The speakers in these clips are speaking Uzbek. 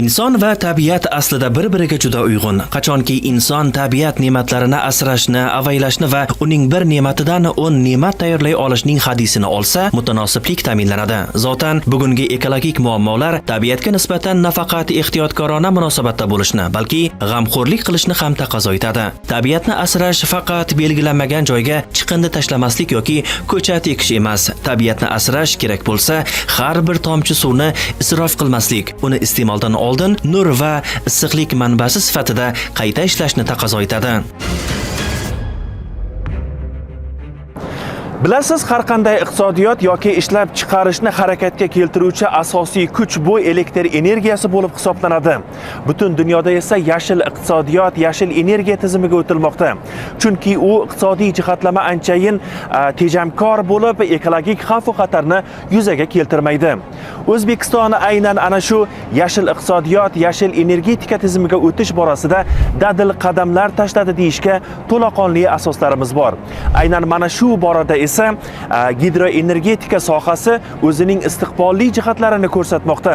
Inson va tabiat aslida bir-biriga juda uyg'un. Qachonki inson tabiat ne'matlarini asrashni, avaylashni va uning bir ne'matidan 10 ne'mat tayyorlay olishning hadisini olsa, mutanosiblik ta'minlanadi. Zotan, bugungi ekologik muammolar tabiatga nisbatan nafaqat ehtiyotkorona munosabatda bo'lishni, balki g'amxo'rlik qilishni ham taqozo etadi. Tabiatni asrash faqat belgilanmagan joyga chiqindi tashlamaslik yoki ko'chat ekish emas. Tabiatni asrash kerak bo'lsa, har bir tomchi suvni isrof qilmaslik, uni iste'moldan oldin nur va issiqlik manbasi sifatida qayta ishlashni taqozo etadi. Bilasiz, har qanday iqtisodiyot yoki ishlab chiqarishni harakatga keltiruvchi asosiy kuch bu elektr energiyasi bo'lib hisoblanadi. Butun dunyoda esa yashil iqtisodiyot, yashil energiya tizimiga o'tilmoqda. Chunki u iqtisodiy jihatlama anchayin tejamkor bo'lib, ekologik xavf va xatarni yuzaga keltirmaydi. O'zbekiston aynan ana shu yashil iqtisodiyot, yashil energetika tizimiga o'tish borasida dadil qadamlar tashladi deyishga to'laqonli asoslarimiz bor. Aynan mana shu borada esa gidroenergetika sohasi o'zining istiqbolli jihatlarini ko'rsatmoqda.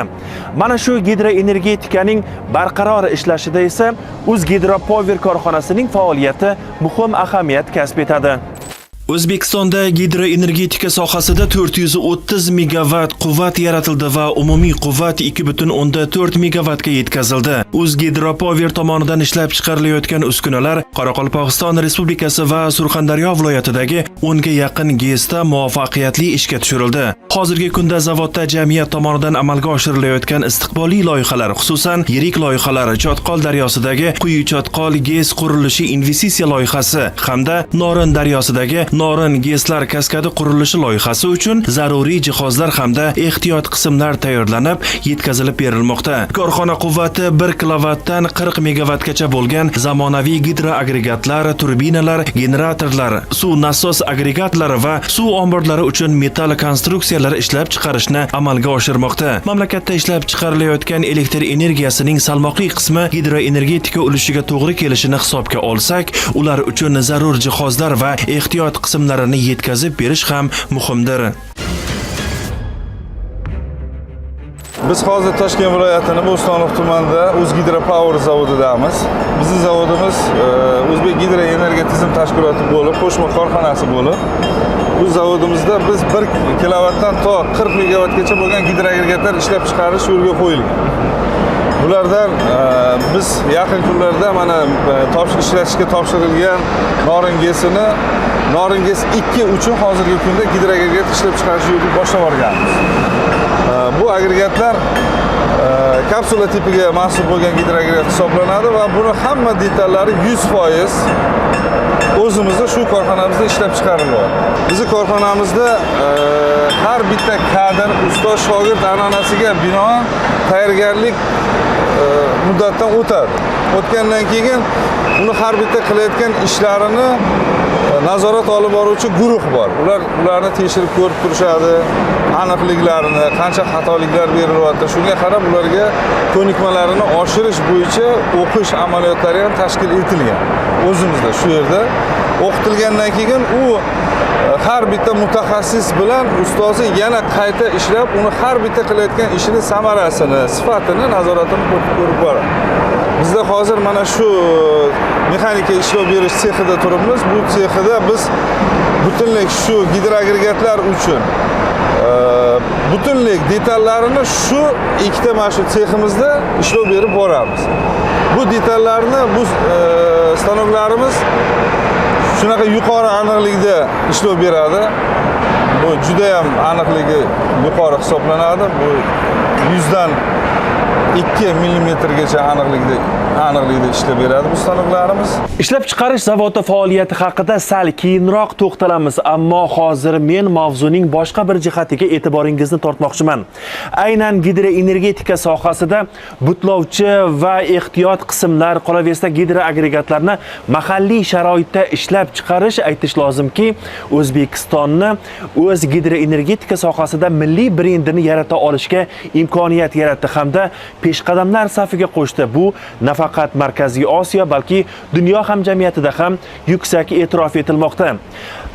Mana shu gidroenergetikaning barqaror ishlashida esa O'zgidropower korxonasining faoliyati muhim ahamiyat kasb etadi. O'zbekistonda gidroenergetika sohasida 430 megavatt quvvat yaratildi va umumiy quvvat 2,4 megavatga yetkazildi. O'zgidropower tomonidan ishlab chiqarilayotgan uskunalar Qoraqalpog'iston Respublikasi va Surxondaryo viloyatidagi 10 ga yaqin GESda muvaffaqiyatli ishga tushirildi. Hozirgi kunda zavodda jamiyat tomonidan amalga oshirilayotgan istiqbolli loyihalar, xususan, yirik loyihalar Chotqol daryosidagi Quyi Chotqol GES qurilishi investitsiya loyihasi hamda Norin daryosidagi Norin GESlar kaskadi qurilishi loyihasi uchun zaruriy jihozlar hamda ehtiyot qismlar tayyorlanib, yetkazilib berilmoqda. Korxona quvvati 1 kilovatdan 40 megavatgacha bo'lgan zamonaviy gidroagregatlar, turbinalar, generatorlar, suv nasos agregatlari va suv omborlari uchun metall konstruksiyalar ishlab chiqarishni amalga oshirmoqda. Mamlakatda ishlab chiqarilayotgan elektr energiyasining salmoqli qismi gidroenergetika ulushiga to'g'ri kelishini hisobga olsak, ular uchun zarur jihozlar va ehtiyot qismlarini yetkazib berish ham muhimdir. Biz hozir Toshkent viloyatining Bo'stonliq tumanida O'zgidropower zavodidamiz. Bizning zavodimiz O'zbek gidroenergiya tizim tashkiloti bo'lib, qo'shma korxonasi bo'lib, bu zavodimizda biz 1 kilovatdan to 40 megavatgacha bo'lgan gidroagregatlar ishlab chiqarish yo'lga qo'yilgan. Bulardan biz yaqin kunlarda mana ishlatishga topshirilgan Norin GESini Norin GES 2 uchun hozirgi kunda gidroagregat ishlab chiqarish yo'lga boshlab yuborganmiz. Bu agregatlar kapsula tipiga mansub bo'lgan gidroagregat hisoblanadi va buni hamma detallari 100% o'zimizda shu korxonamizda ishlab chiqarilyapti. Bizni korxonamizda har bitta kadr ustoz shogird an'anasiga binoan tayyorgarlik muddatdan o'tadi. O'tgandan keyin uni har bitta qilayotgan ishlarini nazorat olib boruvchi guruh bor. Ular ularni tekshirib ko'rib turishadi, aniqliklarini, qancha xatoliklar berilyapti. Shunga qarab ularga ko'nikmalarini oshirish bo'yicha o'qish amaliyotlari ham tashkil etilgan. O'zimizda shu yerda o'qitilgandan keyin u har bitta mutaxassis bilan ustozi yana qayta ishlab, uni har bitta qilayotgan ishini samarasini, sifatini nazoratini ko'rib boradi. Bizda hozir mana shu mexanika ishlov berish sexida turibmiz. Bu sexida biz butunlay shu gidroagregatlar uchun butunlay detallarini shu ikkita mana shu seximizda ishlov berib boramiz. Bu detallarni bu stanoklarimiz shunaqa yuqori aniqlikda ishlov beradi. Bu juda ham aniqligi yuqori hisoblanadi. Bu 100 dan 2 millimetrgacha aniqlikda ishlab beradi bu stanoklarimiz. Ishlab chiqarish zavodi faoliyati haqida sal keyinroq to'xtalamiz, ammo hozir men mavzuning boshqa bir jihatiga e'tiboringizni tortmoqchiman. Aynan gidroenergetika sohasida butlovchi va ehtiyot qismlar, qolaversa gidroagregatlarni mahalliy sharoitda ishlab chiqarish, aytish lozimki, O'zbekistonni o'z gidroenergetika sohasida milliy brendini yarata olishga imkoniyat yaratdi hamda peshqadamlar safiga qo'shdi. Bu nafaqat Nafaqat Markaziy Osiyo, balki dunyo hamjamiyatida ham yuksak e'tirof etilmoqda.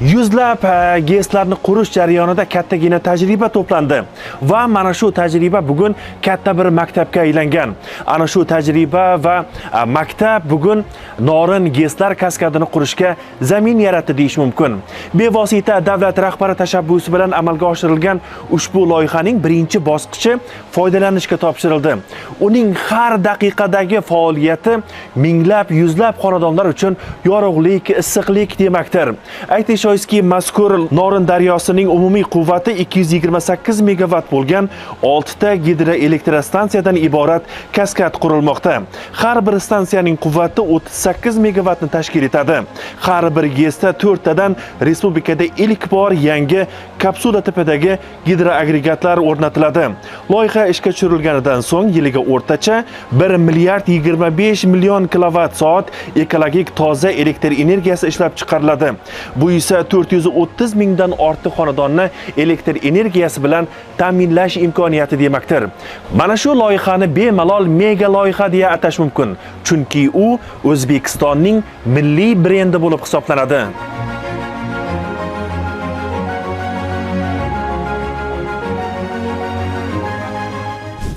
Yuzlab GESlarni qurish jarayonida kattagina tajriba to'plandi va mana shu tajriba bugun katta bir maktabga aylangan. Ana shu tajriba va maktab bugun Norin GESlar kaskadini qurishga zamin yaratdi deyish mumkin. Bevosita davlat rahbari tashabbusi bilan amalga oshirilgan ushbu loyihaning birinchi bosqichi foydalanishga topshirildi. Uning har daqiqadagi faoliyati minglab, yuzlab xonadonlar uchun yorug'lik, issiqlik demakdir. Aytish joizki, mazkur Norin daryosining umumiy quvvati 228 megavatt bo'lgan 6 ta gidroelektrostansiyadan iborat kaskad qurilmoqda. Har bir stansiyaning quvvati 38 megavattni tashkil etadi. Har bir GESda 4 tadan respublikada ilk bor yangi kapsula tipidagi gidroagregatlar o'rnatiladi. Loyiha ishga tushirilganidan so'ng yiliga o'rtacha 1 milliard 25 million kilovat soat ekologik toza elektr energiyasi ishlab chiqariladi. Bu esa 430 mingdan ortiq xonadonni elektr energiyasi bilan ta'minlash imkoniyati demakdir. Mana shu loyihani bemalol mega loyiha deya atash mumkin, chunki u O'zbekistonning milliy brendi bo'lib hisoblanadi.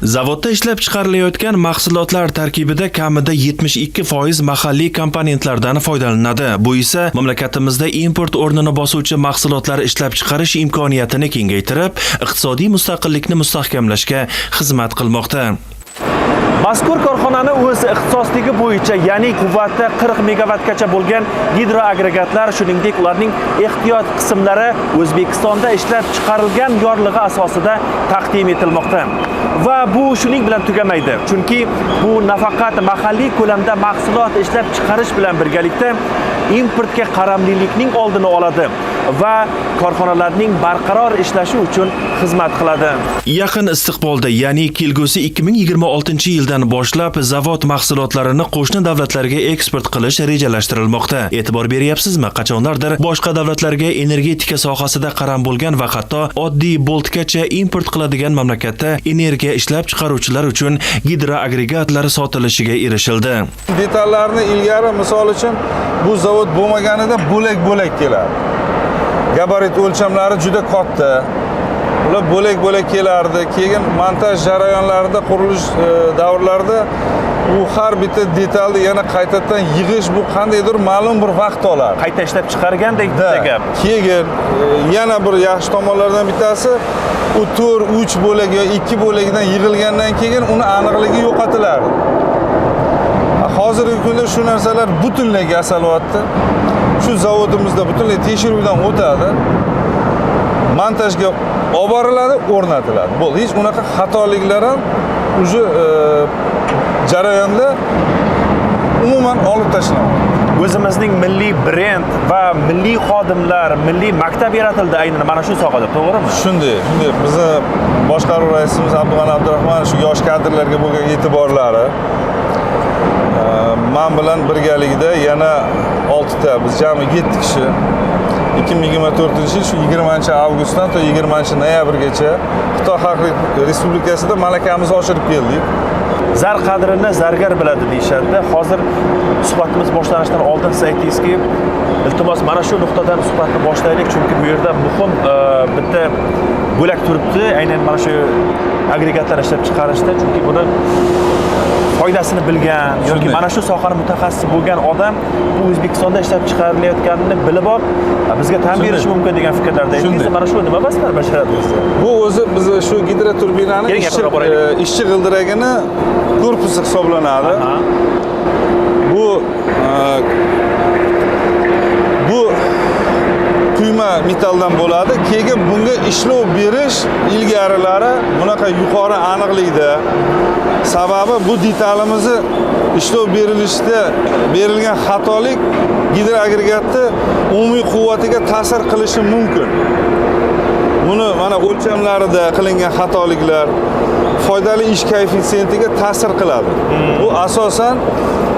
Zavodda ishlab chiqarilayotgan mahsulotlar tarkibida kamida 72% mahalliy komponentlardan foydalaniladi. Bu esa mamlakatimizda import o'rnini bosuvchi mahsulotlar ishlab chiqarish imkoniyatini kengaytirib, iqtisodiy mustaqillikni mustahkamlashga xizmat qilmoqda. Mazkur korxonani o'z ixtisosligi bo'yicha, ya'ni quvvati 40 megavattgacha bo'lgan gidroagregatlar, shuningdek ularning ehtiyot qismlari O'zbekistonda ishlab chiqarilgan yorlig'i asosida taqdim etilmoqda. Va bu shuning bilan tugamaydi. Chunki bu nafaqat mahalliy ko'lamda mahsulot ishlab chiqarish bilan birgalikda importga qaramlilikning oldini oladi va korxonalarning barqaror ishlashi uchun xizmat qiladi. Yaqin istiqbolda, ya'ni kelgusi 2026-yildan boshlab zavod mahsulotlarini qo'shni davlatlarga eksport qilish rejalashtirilmoqda. E'tibor beryapsizmi? Qachonlardir boshqa davlatlarga energetika sohasida qaram bo'lgan va hatto oddiy boltgacha import qiladigan mamlakatda energiya ishlab chiqaruvchilar uchun gidroagregatlar sotilishiga erishildi. Detallarni ilgari, misol uchun, bu zavod bo'lmaganida bo'lak-bo'lak kelardi. Gabarit o'lchamlari juda katta. Ular bo'lak-bo'lak kelardi. Keyin montaj jarayonlarida, qurilish davrlarida u har bitta detalni yana qaytadan yig'ish, bu qandaydir ma'lum bir vaqt olardi. Qayta ishlab chiqargandek bitta gap. Keyin yana bir yaxshi tomonlardan bittasi, u 4-3 bo'lak yo 2 bo'lagidan yig'ilgandan keyin uni aniqligi yo'qotilardi. Hozirgi kunda shu narsalar butunlay yasalyapti. Shu zavodimizda butunlay tekshiruvdan o'tadi. Montajga olib boriladi, o'rnatiladi. Bo'ldi. Hech unaqa xatoliklar ham уже jarayonda umuman olib tashlanadi. O'zimizning milliy brend va milliy xodimlar, milliy maktab yaratildi aynan mana shu sohada, to'g'rimi? Shunday, shunday. Bizni boshqaruv raisimiz Abdug'ani Abdurahmonov shu yosh kadrlarga bo'lgan e'tiborlari, man bilan birgalikda yana 6 ta, biz jami 7 kishi 2024-yil shu 20 avgustdan to 20 noyabrgacha Xitoy Xalq Respublikasida malakamizni oshirib keldik. Zar qadrini zargar biladi deyishadi. Hozir suhbatimiz boshlanishidan oldin siz aytdingizki, iltimos, mana shu nuqtadan suhbatni boshlaylik, chunki bu yerda muhim bitta bo'lak turibdi, aynan mana shu agregatlar ishlab chiqarishda, chunki buni foydasini bilgan yoki mana shu sohani mutaxassisi bo'lgan odam bu O'zbekistonda ishlab chiqarilayotganini bilib olib bizga tan berishi mumkin degan fikrlarda aytdingiz. Mana shu nima vazifani bajaradi o'zi? Bu o'zi biz shu gidroturbinani Keling, yaqinroq boraylik. Ishchi g'ildiragini korpusi hisoblanadi. Bu quyma metalldan bo'ladi. Keyin bunga ishlov berish ilgarilari bunaqa yuqori aniqlikda. Sababi bu detalimizni ishlov berilishda berilgan xatolik gidroagregatni umumiy quvvatiga ta'sir qilishi mumkin. Buni mana o'lchamlarida qilingan xatoliklar foydali ish koeffitsiyentiga ta'sir qiladi. Bu asosan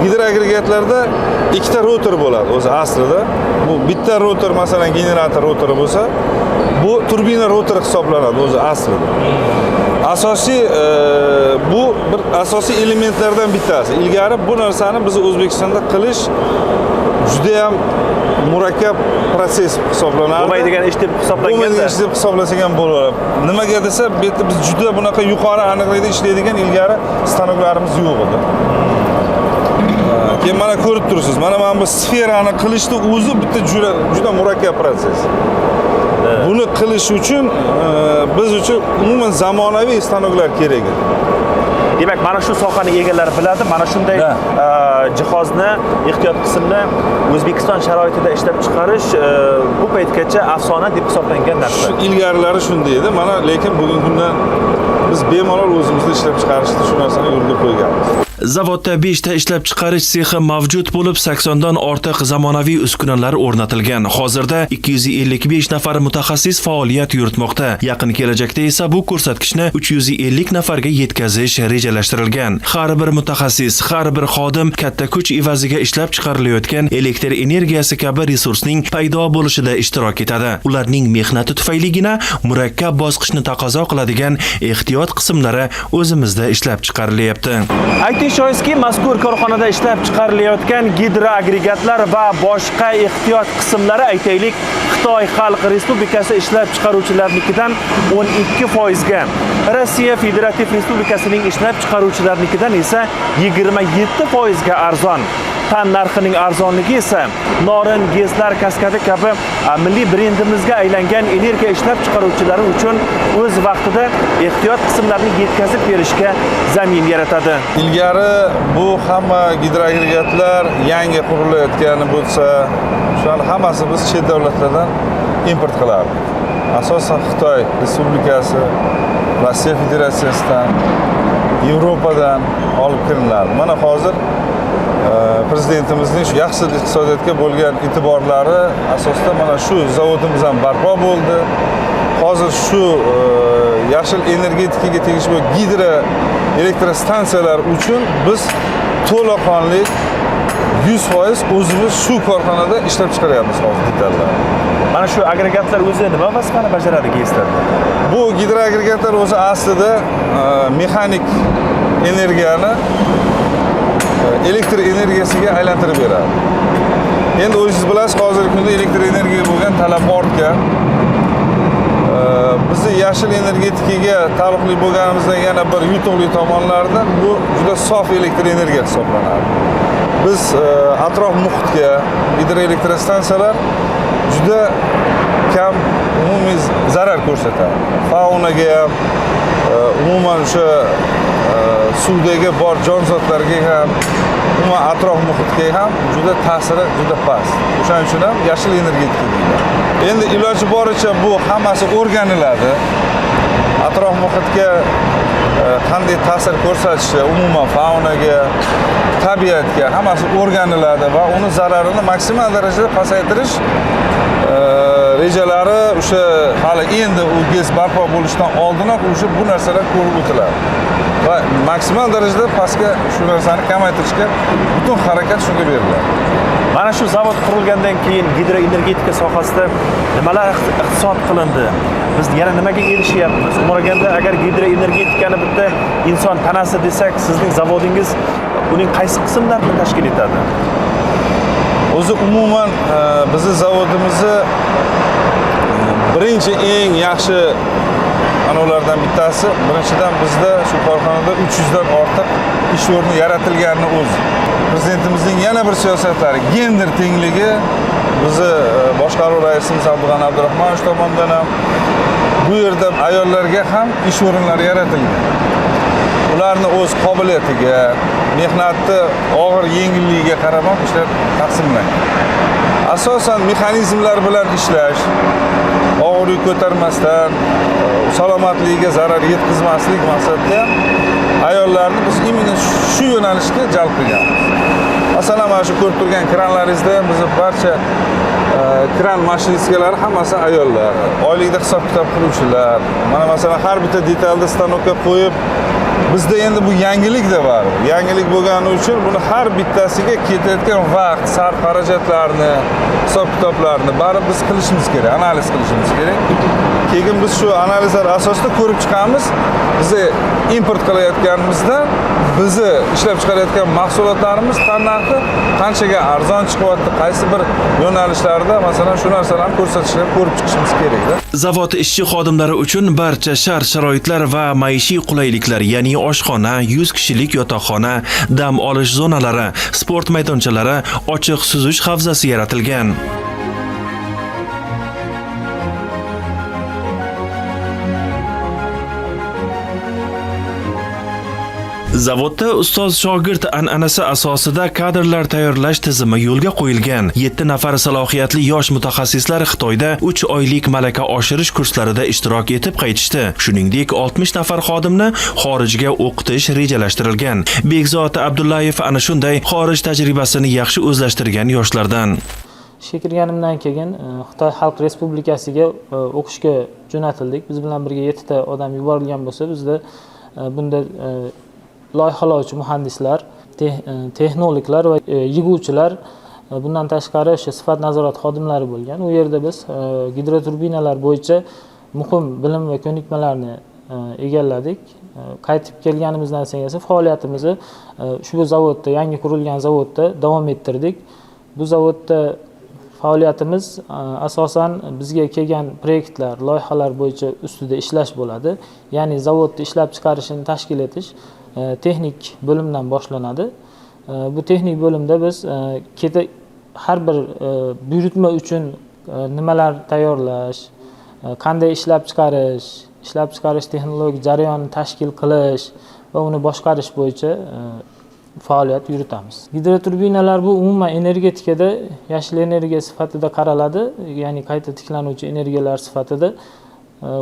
gidroagregatlarda ikkita rotor bo'ladi o'zi aslida. Bu bitta rotor, masalan, generator rotori bo'lsa, bu turbina rotori hisoblanadi o'zi aslida. Asosiy bu bir asosiy elementlardan bittasi. Ilgari bu narsani biz O'zbekistonda qilish juda ham murakkab protsess hisoblanardi. Bo'lmaydigan ish deb hisoblanganda. Bo'lmaydigan ish deb hisoblasak ham bo'ladi. Nimaga desa, bu yerda biz juda bunaqa yuqori aniqlikda ishlaydigan ilgari stanoklarimiz yo'q edi. Keyin mana ko'rib turibsiz, mana bu sferani qilishni o'zi bitta juda juda murakkab protsess. Buni qilish uchun biz uchun umuman zamonaviy stanoklar kerak edi. Demak, mana shu sohani egalari biladi, mana shunday jihozni, ehtiyot qismni O'zbekiston sharoitida ishlab chiqarish bu paytgacha afsona deb hisoblangan narsa. Shu ilgarilari shunday edi. Mana lekin bugungi kunda biz bemalol o'zimizda ishlab chiqarishni, shu narsani yo'lga qo'yganmiz. Zavodda 5 ta ishlab chiqarish sexi mavjud bo'lib, 80 dan ortiq zamonaviy uskunalar o'rnatilgan. Hozirda 255 nafar mutaxassis faoliyat yuritmoqda. Yaqin kelajakda esa bu ko'rsatkichni 350 nafarga yetkazish rejalashtirilgan. Har bir mutaxassis, har bir xodim katta kuch evaziga ishlab chiqarilayotgan elektr energiyasi kabi resursning paydo bo'lishida ishtirok etadi. Ularning mehnati tufayligina murakkab bosqichni taqozo qiladigan ehtiyot qismlari o'zimizda ishlab chiqarilyapti. Aytish joizki, mazkur korxonada ishlab chiqarilayotgan gidroagregatlar va boshqa ehtiyot qismlari, aytaylik, Xitoy Xalq Respublikasi ishlab chiqaruvchilarnikidan 12% ga, Rossiya Federativ Respublikasining ishlab chiqaruvchilarnikidan esa 27% ga arzon. Tan narxining arzonligi esa Norin GESlar kaskadi kabi milliy brendimizga aylangan energiya ishlab chiqaruvchilari uchun o'z vaqtida ehtiyot qismlarini yetkazib berishga zamin yaratadi. Ilgari bu hamma gidroagregatlar yangi qurilayotgani bo'lsa, shularni hammasi biz chet davlatlardan import qilardik. Asosan Xitoy Respublikasi, Rossiya Federatsiyasidan, Yevropadan olib kirinardi. Mana hozir prezidentimizning shu yaxshi iqtisodiyotga bo'lgan e'tiborlari asosida mana shu zavodimiz ham barpo bo'ldi. Hozir shu yashil energetikaga tegishli bo'lgan gidro elektrostansiyalar uchun biz to'laqonli 100% o'zimiz shu korxonada ishlab chiqaryapmiz hozir detallarni. Mana shu agregatlar o'zi nima vazifani bajaradi GESlarda? Bu gidroagregatlar o'zi aslida mexanik energiyani elektr energiyasiga aylantirib beradi. Endi o'zingiz bilasiz, hozirgi kunda elektr energiyaga bo'lgan talab ortgan. Bizni yashil energetikaga taalluqli bo'lganimizdan yana bir yutuqli tomonlaridan bu juda sof elektr energiya hisoblanadi. Biz atrof muhitga gidroelektrostansiyalar juda kam umumiy zarar ko'rsatadi. Faunaga ham, umuman o'sha suvdagi bor jonzotlarga ham, umuman atrof muhitga ham juda ta'siri juda past. O'shaning uchun ham yashil energetika deyiladi. Endi iloji boricha bu hammasi o'rganiladi. Atrof muhitga qanday ta'sir ko'rsatishi, umuman faunaga, tabiatga hammasi o'rganiladi va uni zararini maksimal darajada pasaytirish rejalari o'sha hali endi u GES barpo bo'lishdan oldinoq o'sha bu narsalar ko'rib o'tiladi. Va maksimal darajada pastga shu narsani kamaytirishga butun harakat shunga beriladi. Mana shu zavod qurilgandan keyin gidroenergetika sohasida nimalar iqtisod qilindi? Biz yana nimaga erishyapmiz? Umuman olganda, agar gidroenergetikani bitta inson tanasi desak, sizning zavodingiz uning qaysi qismlarini tashkil etadi? O'zi umuman bizni zavodimizni birinchi eng yaxshi anavlardan bittasi, birinchidan bizda shu korxonada 300 dan ortiq ish o'rni yaratilganini o'zi. Prezidentimizning yana bir siyosatlari gender tengligi, bizni boshqaruv raisimiz Abdug'ani Abdurahmonov tomonidan ham bu yerda ayollarga ham ish o'rinlari yaratilgan. Ularni o'z qobiliyatiga, mehnatni og'ir yengilligiga qarab ham ishlar taqsimlangan. Asosan mexanizmlar bilan ishlash, og'ir yuk ko'tarmasdan, salomatligiga zarar yetkazmaslik maqsadida ham ayollarni biz именно shu yo'nalishga jalb qilganmiz. Masalan, mana shu ko'rib turgan kranlaringizda ham bizni barcha kran mashinistkalari hammasi ayollar. Oylikda hisob-kitob qiluvchilar. Mana masalan, har bitta detalni stanokka qo'yib, bizda endi bu yangilik-da baribir. Yangilik bo'lgani uchun buni har bittasiga ketayotgan vaqt, sarf xarajatlarni, hisob-kitoblarni baribir biz qilishimiz kerak, analiz qilishimiz kerak. Keyin biz shu analizlar asosida ko'rib chiqamiz, bizni import qilayotganimizdan bizni ishlab chiqarayotgan mahsulotlarimiz tannarxi qanchaga arzon chiqyapti, qaysi bir yo'nalishlarda, masalan, shu narsalarni ko'rsatishlar ko'rib chiqishimiz kerakda. Zavod ishchi xodimlari uchun barcha shart-sharoitlar va maishiy qulayliklar, ya'ni oshxona, 100 kishilik yotoqxona, dam olish zonalari, sport maydonchalari, ochiq suzish havzasi yaratilgan. Zavodda ustoz-shogird an'anasi asosida kadrlar tayyorlash tizimi yo'lga qo'yilgan. 7 nafar salohiyatli yosh mutaxassislar Xitoyda 3 oylik malaka oshirish kurslarida ishtirok etib qaytishdi. Shuningdek, 60 nafar xodimni xorijga o'qitish rejalashtirilgan. Bekzod Abdullayev ana shunday xorij tajribasini yaxshi o'zlashtirgan yoshlardan. Ishga kirganimdan keyin Xitoy Xalq Respublikasiga o'qishga jo'natildik. Biz bilan birga 7 ta odam yuborilgan bo'lsa, bizda bunda loyihalovchi muhandislar, texnologlar va yig'uvchilar, bundan tashqari o'sha sifat nazorati xodimlari bo'lgan. U yerda biz gidroturbinalar bo'yicha muhim bilim va ko'nikmalarni egalladik. Qaytib kelganimizdan so'ng esa faoliyatimizni ushbu zavodda, yangi qurilgan zavodda davom ettirdik. Bu zavodda faoliyatimiz asosan bizga kelgan proyektlar, loyihalar bo'yicha ustida ishlash bo'ladi. Ya'ni zavodni ishlab chiqarishini tashkil etish texnik bo'limdan boshlanadi. Bu texnik bo'limda biz har bir buyurtma uchun nimalar tayyorlash, qanday ishlab chiqarish, ishlab chiqarish texnologik jarayonini tashkil qilish va uni boshqarish bo'yicha faoliyat yuritamiz. Gidroturbinalar bu umuman energetikada yashil energiya sifatida qaraladi, ya'ni qayta tiklanuvchi energiyalar sifatida.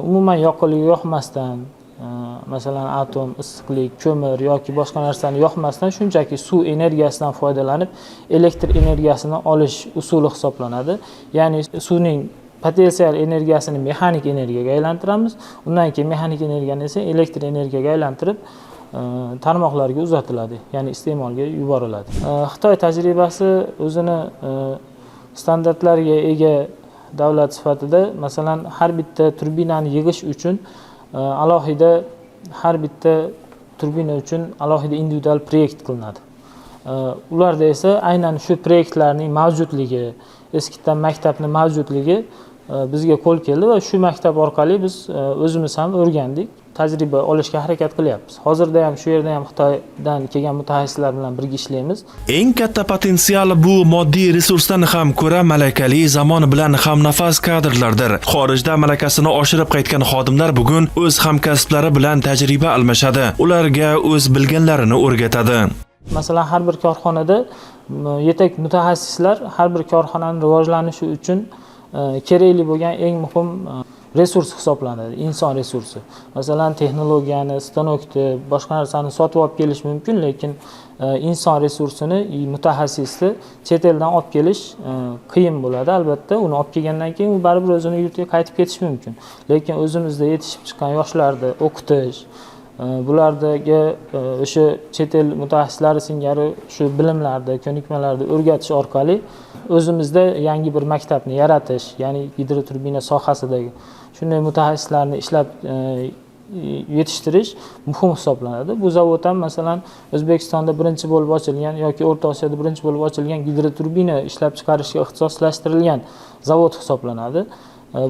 Umuman yoqilg'i yoqmasdan, masalan, atom, issiqlik, ko'mir yoki boshqa narsani yoqmasdan shunchaki suv energiyasidan foydalanib elektr energiyasini olish usuli hisoblanadi. Ya'ni suvning potensial energiyasini mexanik energiyaga aylantiramiz. Undan keyin mexanik energiyani esa elektr energiyaga aylantirib tarmoqlarga uzatiladi, ya'ni iste'molga yuboriladi. Xitoy tajribasi o'zini standartlarga ega davlat sifatida, masalan, har bitta turbinani yig'ish uchun alohida, har bitta turbina uchun alohida individual proyekt qilinadi. Ularda esa aynan shu proyektlarning mavjudligi, eskidan maktabning mavjudligi bizga qo'l keldi va shu maktab orqali biz o'zimiz ham o'rgandik, tajriba olishga harakat qilyapmiz. Hozirda ham shu yerda ham Xitoydan kelgan mutaxassislar bilan birga ishlaymiz. Eng katta potensial bu moddiy resursdan ham ko'ra malakali, zamon bilan hamnafas kadrlardir. Xorijda malakasini oshirib qaytgan xodimlar bugun o'z hamkasblari bilan tajriba almashadi. Ularga o'z bilganlarini o'rgatadi. Masalan, har bir korxonada yetak mutaxassislar har bir korxonaning rivojlanishi uchun kerakli bo'lgan eng muhim resurs hisoblanadi, inson resursi. Masalan, texnologiyani, stanokni, boshqa narsani sotib olib kelish mumkin, lekin inson resursini, mutaxassisni chet eldan olib kelish qiyin bo'ladi. Albatta, uni olib kelgandan keyin u baribir o'zini yurtiga qaytib ketishi mumkin. Lekin o'zimizda yetishib chiqqan yoshlarni o'qitish, bularga o'sha chet el mutaxassislari singari shu bilimlarni, ko'nikmalarni o'rgatish orqali o'zimizda yangi bir maktabni yaratish, ya'ni gidroturbina sohasidagi shunday mutaxassislarni ishlab yetishtirish muhim hisoblanadi. Bu zavod ham, masalan, O'zbekistonda birinchi bo'lib ochilgan yoki O'rta Osiyoda birinchi bo'lib ochilgan gidroturbina ishlab chiqarishga ixtisoslashtirilgan zavod hisoblanadi.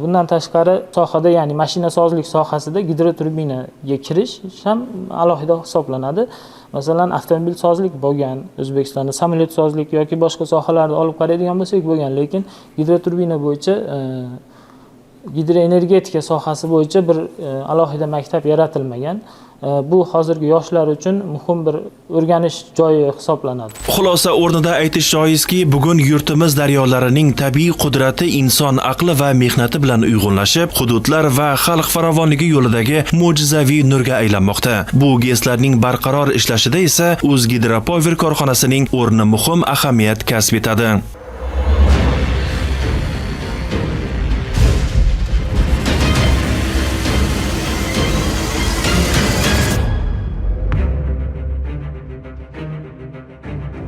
Bundan tashqari sohada, ya'ni mashinasozlik sohasida gidroturbinaga kirish ham alohida hisoblanadi. Masalan, avtomobilsozlik bo'lgan O'zbekistonda, samolyotsozlik yoki boshqa sohalarni olib qaraydigan bo'lsak bo'lgan, lekin gidroturbina bo'yicha gidroenergetika sohasi bo'yicha bir alohida maktab yaratilmagan. Bu hozirgi yoshlar uchun muhim bir o'rganish joyi hisoblanadi. Xulosa o'rnida aytish joizki, bugun yurtimiz daryolarining tabiiy qudrati inson aqli va mehnati bilan uyg'unlashib, hududlar va xalq farovonligi yo'lidagi mo'jizaviy nurga aylanmoqda. Bu GESlarning barqaror ishlashida esa O'zgidropower korxonasining o'rni muhim ahamiyat kasb etadi.